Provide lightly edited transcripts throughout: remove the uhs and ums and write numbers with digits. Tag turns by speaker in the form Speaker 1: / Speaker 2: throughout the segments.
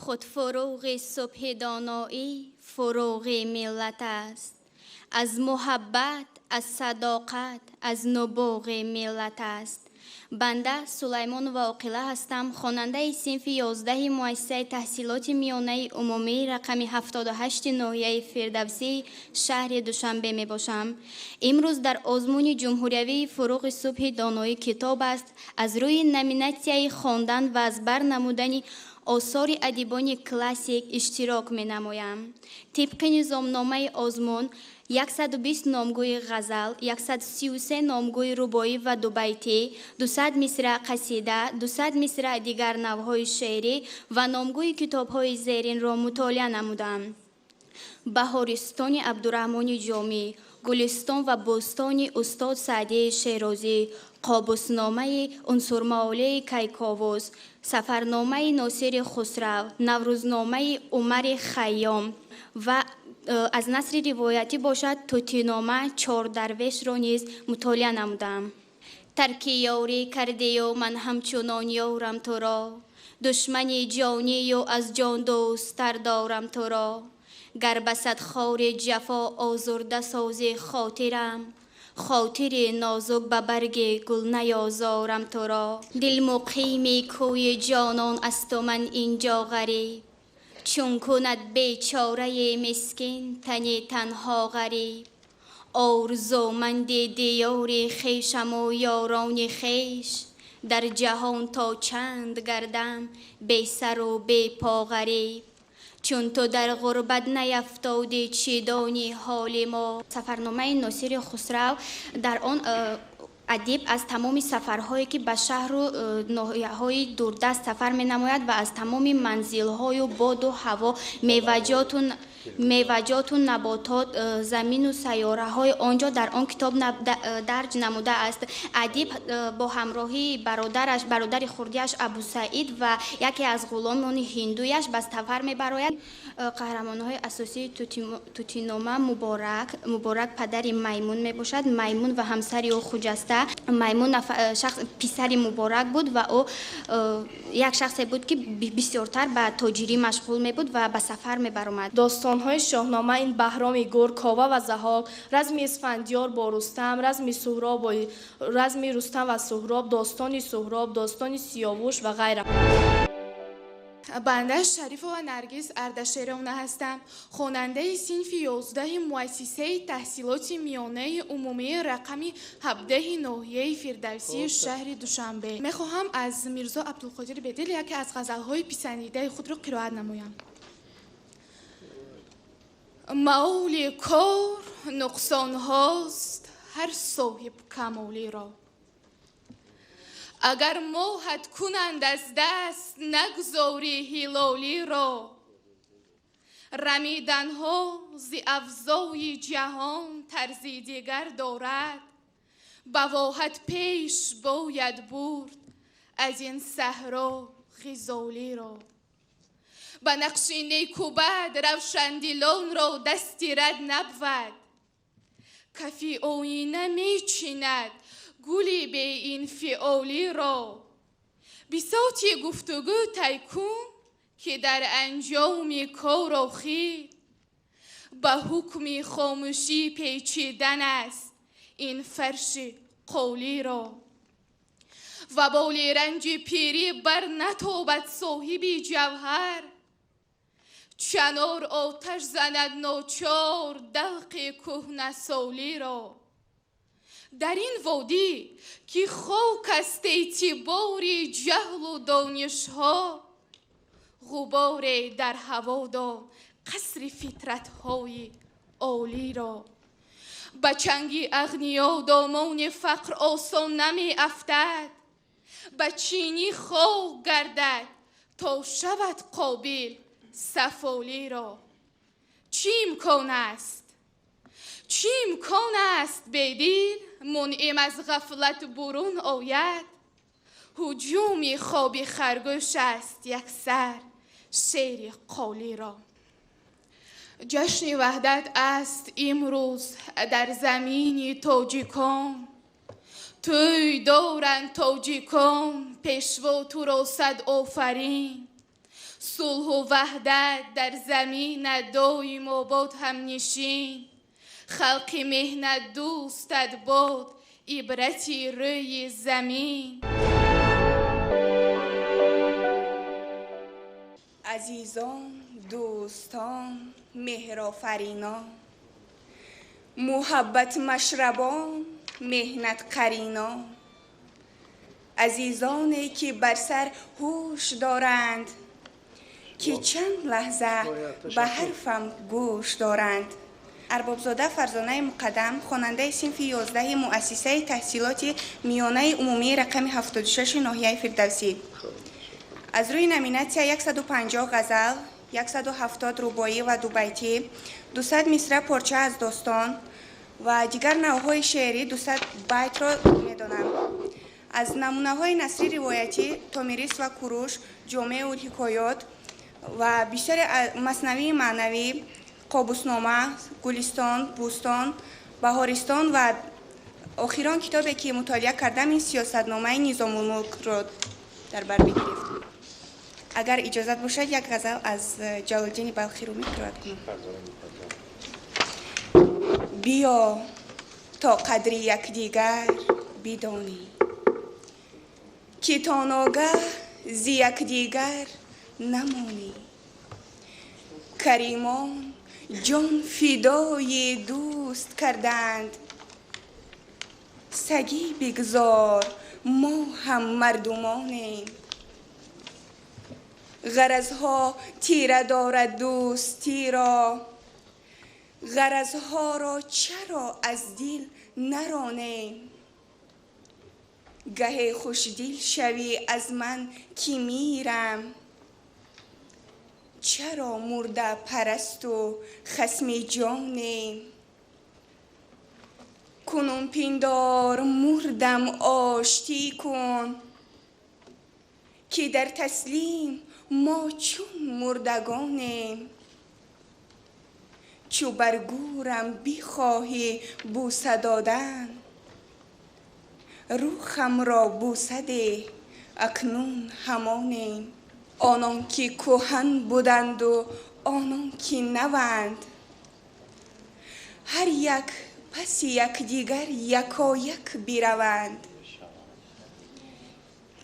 Speaker 1: Худ фурӯғи субҳи доноӣ фурӯғи миллат аст. Аз муҳаббат, аз садоқат, аз нубуғи миллат аст. Банда Сулаймонова Оқила ҳастам, хонандаи синфи 11 муассисаи таҳсилоти миёнаи умумии рақами 78 ноҳияи Фирдавсии шаҳри Душанбе мебошам. Имрӯз дар озмуни ҷумҳуриявии фурӯғи субҳи доноӣ китоб аст, аз рӯи номинатсияи хондан ва аз бар намудани осори адибони классик иштирок менамоям. Тибқи низомномаи озмун 120 номгӯи ғазал, 133 номгӯи рубоӣ ва дубайтӣ, 200 мисра қасида, 200 мисра дигар навъҳои шеърӣ ва номгӯи китобҳои зеринро мутолиа намудам. Баҳористони Абдураҳмони Ҷомӣ, Гулистон ва бӯстони устод Саъдии Шерозӣ, Қобусномаи Унсурмаолии Кайковус, Сафарномаи Носири Хусрав, Наврӯзномаи Умари Хайём ва аз насри ривоятӣ бошад Тӯтинома Чор дарвешро низ мутолиа намудам. Тарки ёрӣ кардию ман ҳамчунон ёрам туро, душмани ҷонию аз ҷон дӯсттар дорам туро. Гар ба сад хори ҷафо озурда созӣ хотирам, хотири нозук ба барги гул наёзорам туро. Дил муқими кӯи ҷонон асту ман инҷо ғариб, чун кунад бечораи мискин тани танҳо ғариб. Орзуманди диёри хешаму ёрони хеш, дар ҷаҳон то чанд гардам бесару бепо ғариб. Чун ту дар ғурбат наяфтодӣ, чӣ донӣ ҳоли мо. Сафарномаи Носири Хусрав, дар он адиб аз тамоми сафарҳое ки ба шаҳру ноҳияҳои дурдаст сафар менамояд ва аз тамоми манзилҳою боду ҳаво, меваҷоту наботот, замину сайёраҳои он ҷо дар он китоб дарҷ намудааст. Адиб бо ҳамроҳии бародараш, бародари хурдиаш Абусаид ва яке аз ғуломони ҳиндуяш ба сафар мебарояд. Қаҳрамонҳои асосии Тӯтинома Муборак, Муборак падари Маймун мебошад, Маймун ва ҳамсари ӯ Хуҷаста. Маймун шахс писари Муборак буд ва ӯ як шахсе буд, ки бисёртар ба тоҷирӣ машғул мебуд ва ба сафар мебаромад.
Speaker 2: Достонҳои Шоҳнома ин Баҳроми Гур, Кова ва Заҳок, разми Исфандиёр бо Рустам, разми Суҳроб, разми Рустам ва Суҳроб, достони Суҳроб, достони Сиёвуш ва ғайра.
Speaker 3: Банда Шарифова Наргиз Ардашеровна ҳастам, хонандаи синфи 11 муассисаи таҳсилоти миёнаи умумии рақами 17 ноҳияи Фирдавсии шаҳри Душанбе. Мехоҳам аз Мирзо Абдулқодир Бедил яке аз ғазалҳои писандидаи худро қироат намоям. Маоли кор нуқсонҳост ҳар соҳиб камолиро, агар моҳат кунанд аз даст нагузорӣ ҳилолиро. Рамиданҳо зи афзои ҷаҳон тарзи дигар дорад, бавоҳат пеш бояд бурд аз ин саҳро ғизолиро. Ба нақши некубад равшандилонро дасти рад набвад, кафи оина мечинад гули беинфиолиро. Бисоти гуфтугӯ тай кун, ки дар анҷоми кор охир ба ҳукми хомӯшӣ печидан аст ин фарши қолиро. Ваболи ранҷи пирӣ бар натобад соҳиби ҷавҳар, чанор оташ занад ночор далқи кӯҳнасолиро. Дар ин водӣ, ки хок аст эътибори ҷаҳлу донишҳо, ғуборе дар ҳаво дод қасри фитратҳои олиро. Ба чанги ағниё домони фақр осон намеафтад, ба чинӣ хок гардад то шавад қобил сафолиро. Чӣ имкон аст, чӣ имкон аст бедил мунъим аз ғафлат бурун ояд? Ҳуҷуми хоби харгӯш аст яксар шери қолиро. Ҷашни ваҳдат аст имрӯз дар замини тоҷикон, тӯй доранд тоҷикон, пешво туро сад офарин. Сулҳу ваҳдат дар замин доим обод ҳамнишин. Халқи меҳнатдӯстат бод ибрати рӯи замин.
Speaker 4: Азизон, дӯстон, меҳрофаринон, муҳаббатмашрабон, меҳнатқаринон, азизоне ки бар сар ҳуш доранд, ки чанд лаҳза ба ҳарфам гӯш доранд. Арбобзода Фарзонаи Муқаддам, хонандаи синфи 11 муассисаи таҳсилоти миёнаи умумии рақами 76 ноҳияи Фирдавсӣ. Аз рӯи номинатсия 150 ғазал, 170 рубоӣ ва дубайтӣ, 200 мисра порча аз достон ва дигар навъҳои шеърӣ 200 байтро медонам. Аз намунаҳои насри ривоятӣ Томирис ва Куруш, Ҷомеул ҳикоёт ва бисёре маснавии маънавӣ, Қобуснома, Гулистон, Бӯстон, Баҳористон ва охирон китобе ки мутолиа кардам ин сиёсатномаи Низомулмулкро дар бар мегирифт. Агар иҷозат бошад, як ғазал аз Ҷалолиддини Балхӣ Румӣ қироат кунам. Биё то қадри якдигар бидонӣ, ки то ногаҳ зи якдигар намонӣ. Каримон ҷон фидои дӯст карданд, сагӣ бигзор мо ҳам мардумонем. Ғаразҳо тира дорад дӯстиро, ғаразҳоро чаро аз дил наронем. Гаҳе хушдил шавӣ аз ман ки мирам, чаро мурда парасту хасми ҷонем. Кунун пиндор мурдам оштӣ кун, ки дар таслим мо чун мурдагонем. Чу бар гӯрам бихоҳӣ бӯса додан, рӯхамро бӯса деҳ акнун ҳамонем. Онон ки кӯҳан буданду онон ки наванд, ҳар як паси якдигар якояк бираванд.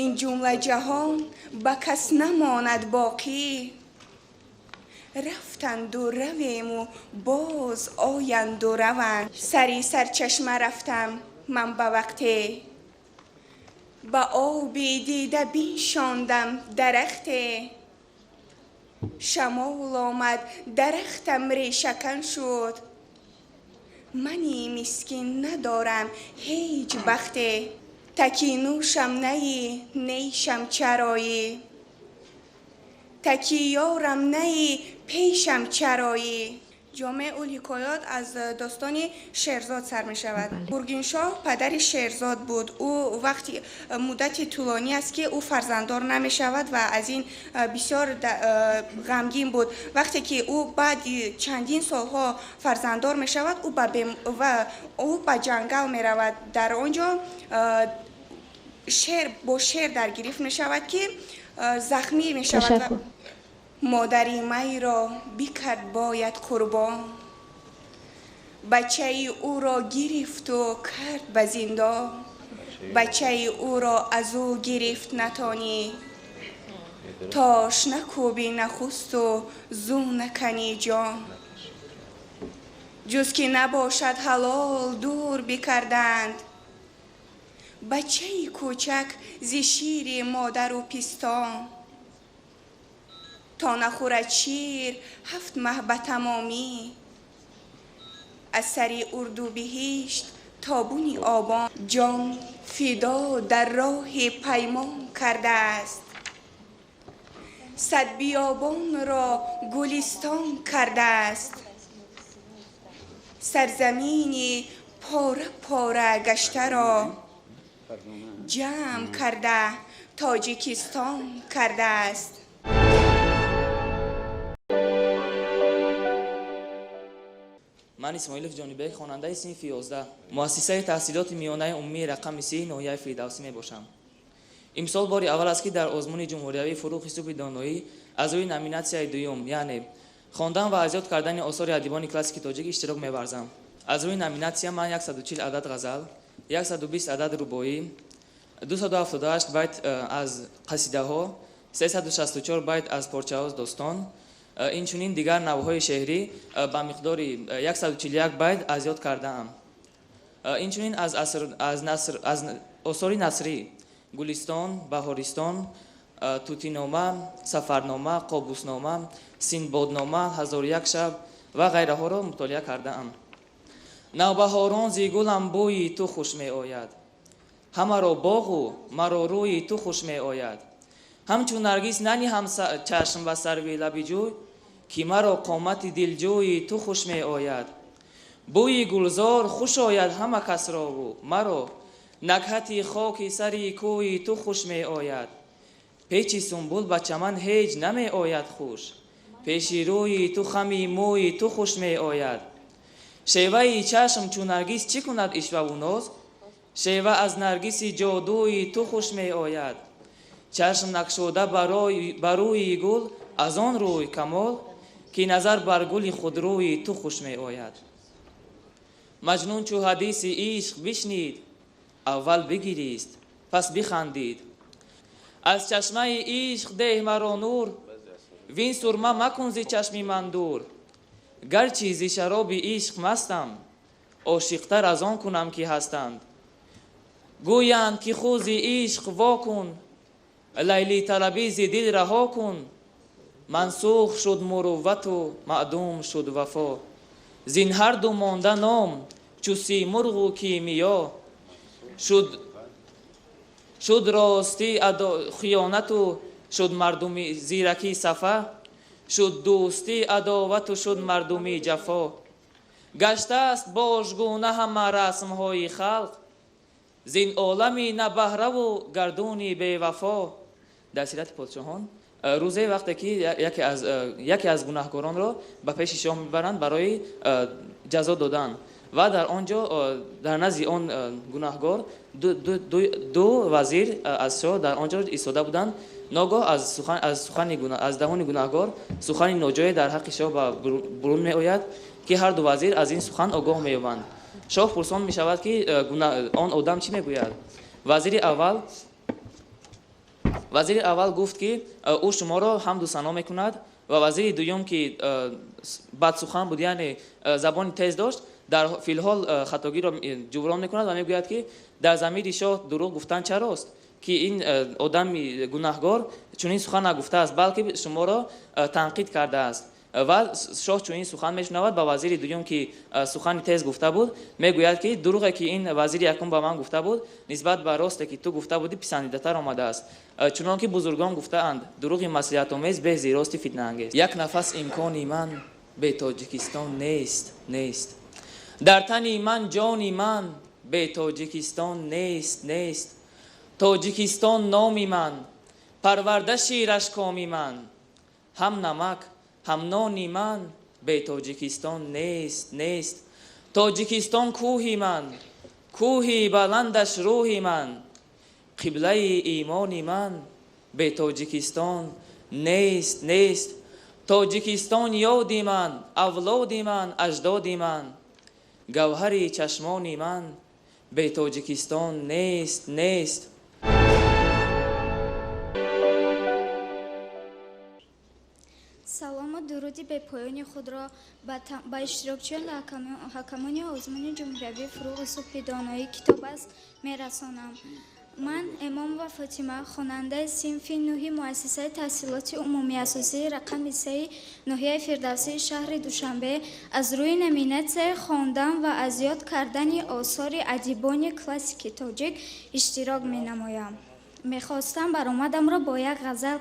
Speaker 4: Ин ҷумла ҷаҳон ба кас намонад боқӣ, рафтанду равему боз оянду раванд. Сари сарчашма рафтам ман ба вақте, ба оби дида биншондам дарахте. Шамол омад дарахтам решакан шуд, мани мискин надорам ҳеҷ бахте. Таки нӯшам наи нешам чароӣ, таки ёрам наи пешам чароӣ. Ҷомеул ҳикоёт аз достони Шерзод сар мешавад. Гургиншоҳ падари Шерзод буд. Ӯ вақти муддати тӯлонӣ аст ки ӯ фарзанддор намешавад ва аз ин бисёр ғамгин буд. Вақте ки ӯ баъди чандин солҳо фарзанддор мешавад, ӯ ба ҷангал меравад. Дар он ҷо шер бо шер даргирифт мешавад ки захмӣ мешавад. Модари майро бикард бояд қурбон, бачаи ӯро гирифту кард ба зиндон. Бачаи ӯро аз ӯ гирифт натонӣ, тош накӯбӣ нахусту зу наканӣ ҷон. Ҷуз ки набошад ҳалол дур бикарданд, бачаи кӯчак зи шири модару пистон. То нахӯрад шир 7 маҳ ба тамомӣ, аз сари урду биҳишт то буни обон. Ҷон фидо дар роҳи паймон кардааст, сад биёбонро гулистон кардааст. Сарзамини пора пора гаштаро ҷамъ карда Тоҷикистон кардааст.
Speaker 5: Ман Исмоилов Ҷонибек, хонандаи синфи 11 муассисаи таҳсилоти миёнаи умумии рақами 30 ноҳияи Фирдавсӣ мебошам. Имсол бори аввал аст ки дар озмуни ҷумҳуриявии фурӯғи субҳи доноӣ Аз рӯи номинатсияи дуюм, яъне хондан ва аз ёд кардани осори адибони классики тоҷик иштирок меварзам. Аз рӯи номинатсия ман 140 адад ғазал, 120 адад рубоӣ, 278 байт аз қасидаҳо, 364 байт аз порчаҳо достон, инчунин дигар навъҳои шеърӣ ба миқдори 141 байт аз ёд кардаам. Инчунин аз осори насрӣ Гулистон, Баҳористон, Тутинома, Сафарнома, Қобуснома, Синдбоднома, 1001 шаб ва ғайраҳоро мутолиа кардаам. Навбаҳорон зи гулам бӯи ту хуш меояд, ҳамаро боғу маро рӯи ту хуш меояд. Ҳамчун Наргис наниҳам чашм ба сарви лаби ҷӯй, ки маро қомати дилҷӯи ту хуш меояд. Бӯи гулзор хуш ояд ҳама касрову маро накҳати хоки сари кӯи ту хуш меояд. Печи сумбул ба чаман ҳеҷ намеояд хуш, пеши рӯи ту хами мӯи ту хуш меояд. Шеваи чашм чун Наргис чӣ кунад ишваву ноз, шева аз Наргиси ҷодуи ту хуш меояд. Чашм накшода ба рӯи гул аз он рӯй камол, ки назар бар гули худрӯи ту хуш меояд. Маҷнун чу ҳадиси ишқ бишнид, аввал бигирист, пас бихандид. Аз чашмаи ишқ деҳ маро нур, вин сурма макун зи чашми ман дур. Гарчи зи шароби ишқ мастам, ошиқтар аз он кунам ки ҳастанд. Гӯянд ки хузи ишқ во кун, лайли талабӣ зи дил раҳо кун. Мансух шуд муруввату маъдум шуд вафо, зин ҳарду монда ном чу симурғу кимиё. Шуд ростӣ хиёнату шуд мардуми зиракӣ сафа, шуд дӯстӣ адовату шуд мардуми ҷафо. Гаштааст божгуна ҳама расмҳои халқ, зин олами набаҳраву гардуни бевафо. Дар сирати подшоҳон рӯзе вақте ки яке аз гунаҳкоронро ба пеши шоҳ мебаранд барои ҷазо додан ва дар он ҷо дар назди он гунаҳгор ду вазир аз шоҳ дар он ҷо истода буданд. Ногоҳ аз даҳони гунаҳгор сухани ноҷое дар ҳаққи шоҳ ба бурун меояд, ки ҳар ду вазир аз ин сухан огоҳ меёбанд. Шоҳ пурсон мешавад, ки он одам чӣ мегӯяд. Вазири аввал гуфт, ки ӯ шуморо ҳамду сано мекунад, ва вазири дуюм, ки бадсухан буд, яъне забони тез дошт, дар филҳол хатогиро ҷуброн мекунад ва мегӯяд, ки дар замири шоҳ дурӯғ гуфтан чарост, ки ин одами гунаҳгор чунин сухан нагуфтааст, балки шуморо танқид кардааст. Ва шоҳ чунин сухан мешунавад, ба вазири дуюм, ки сухани тез гуфта буд, мегӯяд, ки дурӯғе ки ин вазири якум ба ман гуфта буд, нисбат ба росте ки ту гуфта будӣ писандидатар омадааст. Чунон ки бузургон гуфтаанд, дурӯғи маслиҳатомез беҳ зи рости фитнаангез. Як нафас имкони ман бе Тоҷикистон нест, нест. Дар тани ман ҷони ман бе Тоҷикистон нест, нест. Тоҷикистон номи ман, парвардаши рашкоми ман, ҳам намак ҳам нони ман бе Тоҷикистон нест, нест. Тоҷикистон кӯҳи ман, кӯҳи баландаш рӯҳи ман, қиблаи имони ман бе Тоҷикистон нест, нест. Тоҷикистон ёди ман, авлоди ман, аҷдоди ман, гавҳари чашмони ман бе Тоҷикистон нест, нест.
Speaker 1: Салому дуруди бепоёни худро ба иштирокчиён ва ҳакамони озмуни ҷумҳуриявии фурӯғи субҳи доноӣ китоб аст мерасонам. Ман Эмомова Фотима, хонандаи синфи нӯҳи муассисаи таҳсилоти умумии асосии рақами сеи ноҳияи Фирдавсии шаҳри Душанбе, аз рӯи номинатсияи хондан ва аз ёд кардани осори адибони классики тоҷик иштирок менамоям. Мехостам баромадамро бо як ғазал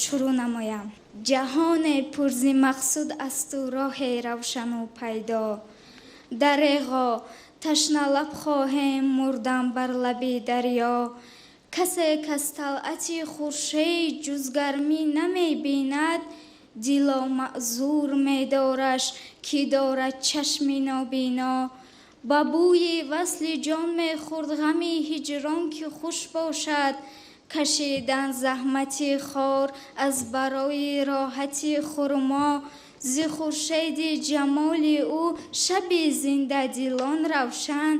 Speaker 1: шурӯъ намоям. Ҷаҳоне пурзи мақсуд асту роҳе равшану пайдо, дареғо ташналаб хоҳем мурдан бар лаби дарё. Касе кас талъати хуршед ҷуз гармӣ намебинад, дило маъзур медораш ки дорад чашми нобино. Ба бӯи васли ҷон мехӯрд ғами ҳиҷрон ки хуш бошад, Кашидан заҳмати хор аз барои роҳати хурмо, зи хуршеди ҷамоли ӯ шаби зиндадилон равшан,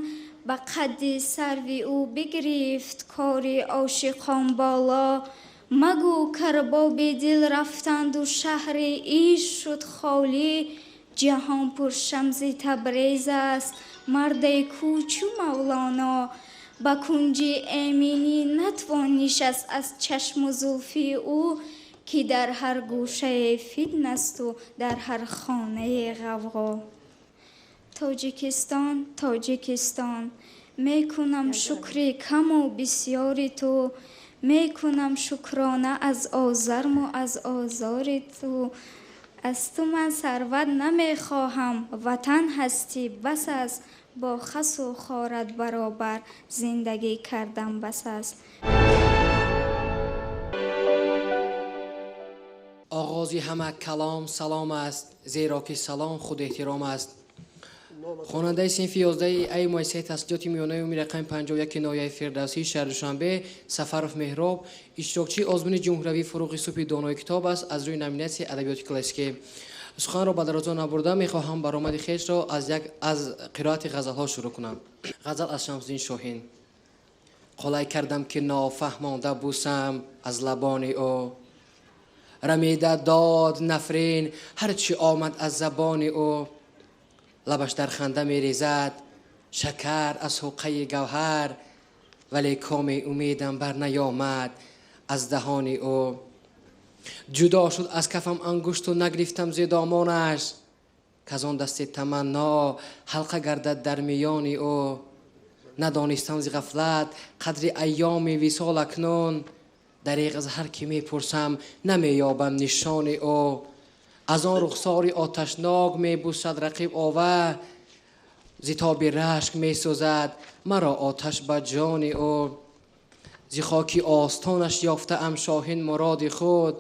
Speaker 1: ба қадди сарви ӯ бигирифт кори ошиқон боло. Магӯ карбоби дил рафтанду шаҳри иш шуд холӣ, ҷаҳон пур шамси Табрез аст, марде кӯчу Мавлоно. Ба кунҷи эминӣ натвон нишаст аз чашму зулфи ӯ, ки дар ҳар гӯшае фитнасту дар ҳар хонае ғавғо. Тоҷикистон, Тоҷикистон, мекунам шукри каму бисёри ту, мекунам шукрона аз озарму аз озори ту. Аз ту ман сарват намехоҳам, ватан ҳастӣ бас аст, бо хасу хорат баробар зиндагӣ кардан бас аст.
Speaker 6: Оғози ҳама калом салом аст, зеро ки салом худ эҳтиром аст. Хонандаи синфи 11 ай муассисаи таҳсилоти миёнаи умумии рақами 51 ноҳияи Фирдавсии шаҳри Душанбе Сафаров Меҳроб иштирокчии озмуни ҷумҳуриявии «Фурӯғи субҳи донои китоб» аст аз рӯи номинатсияи адабиёти классикӣ. Суханро ба дарозо набурда мехоҳам баромади хешро аз қироати ғазалҳо шурӯъ кунам. Ғазал аз Шамсуддин Шоҳин. Қолай кардам ки нофаҳмонда бусам аз лабони ӯ, рамида дод нафрин ҳарчи омад аз забони ӯ. Лабаш дар ханда мерезад шакар аз ҳуққаи гавҳар, вале коми умедам бар наёмад аз даҳони ӯ. Ҷудо шуд аз кафам ангушту нагирифтам зи домонаш, казон дасти таманно ҳалқа гардад дар миёни ӯ. Надонистам зи ғафлат қадри айёми висол акнун, дареғ аз ҳар ки мепурсам намеёбам нишони ӯ. Аз он рухсори оташнок мебусад рақиб ова, зи тоби рашк месӯзад маро оташ ба ҷони ӯ. Зи хоки остонаш ёфтаам шоҳин муроди худ,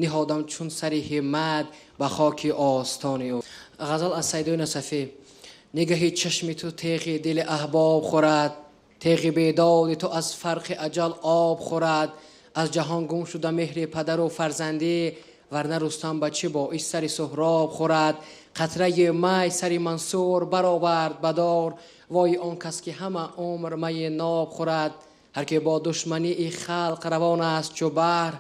Speaker 6: ниҳодам чун сари ҳиммат ба хоки остони ӯ. Ғазал аз Сайдои Насафӣ. Нигаҳи чашми ту теғи дили аҳбоб хӯрад, теғи бедоди ту аз фарқи аҷал об хӯрад. Аз ҷаҳон гум шуда меҳри падару фарзандӣ, варна Рустам ба чӣ боис сари Суҳроб хӯрад. Қатраи май сари Мансур баровард ба дор, вои он кас ки ҳама умр майи ноб хӯрад. Ҳар ки бо душмании халқ равон аст чу баҳр,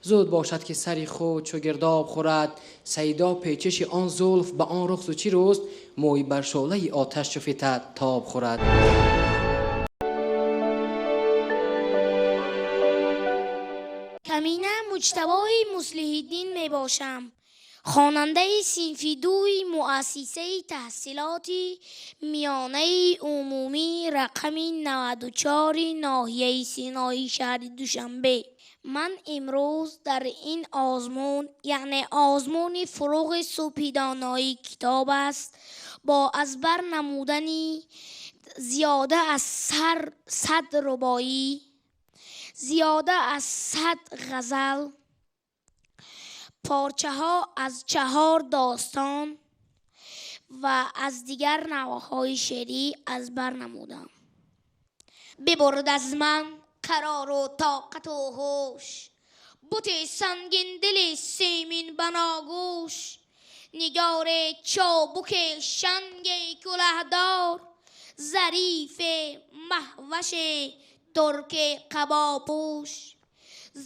Speaker 6: зуд бошад ки сари худ чу гирдоб хӯрад. Сайдо печиши он зулф ба он рухсу чӣ рӯст, мӯй бар шӯълаи оташ чу фитад тоб хӯрад.
Speaker 7: Камина Муҷтабои Муслиҳиддин мебошам, хонандаи синфи 2 муассисаи таҳсилоти миёнаи умумии рақами 94 ноҳияи Синои шаҳри Душанбе. Ман имрӯз дар ин озмун, яъне озмуни «Фурӯғи субҳи донои китоб» аст, бо аз бар намудани зиёда аз 100 рубоӣ, зиёда аз 100 ғазал, порчаҳо аз 4 достон ва аз дигар навъҳои шеърӣ аз бар намудам. Бибурд аз ман қарору тоқату ҳуш, бути сангиндили симин баногӯш, нигори чобуки шанги кулаҳдор, зарифи маҳваши турки қабопӯш.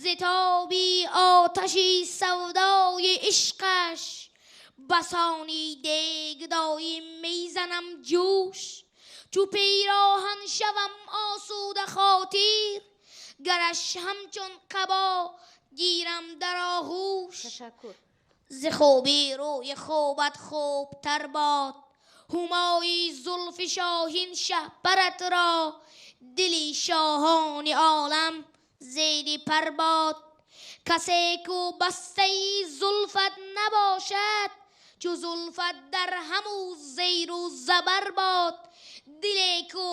Speaker 7: Зи тоби оташи савдои ишқаш, басони дегдои мезанам ҷӯш. Чу пироҳан шавам осуда хотир, гараш ҳамчун қабо гирам дар оғӯш. Зи хуби рӯи хубат хубтар бод, ҳумои зулфи шоҳин шаҳпарат ро, дили шоҳони олам зери пар бод. Касе ку бастаи зулфат набошад, чу зулфат дар ҳаму зеру забар бод. Диле ку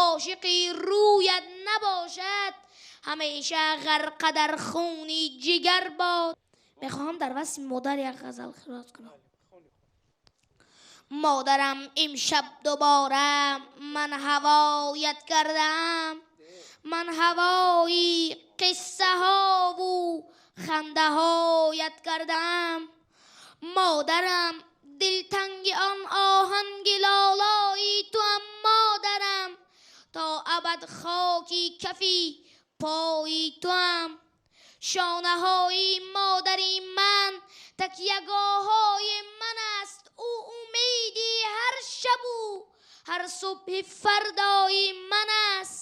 Speaker 7: ошиқи рӯят набошад, ҳамеша ғарқа дар хуни ҷигар бод. Мехоҳам дар васфи модар як ғазал қироат кунам. Модарам имшаб дубора ман ҳавоят кардам, Ман ҳавои қиссаҳову хандаҳоят кардам. Модарам, дилтанги он оҳанги лолои туам. Модарам, то абад хоки кафи пои туам. Шонаҳои модари ман такягоҳҳои ман аст. Ӯ умеди ҳар шабу ҳар субҳи фардои ман аст.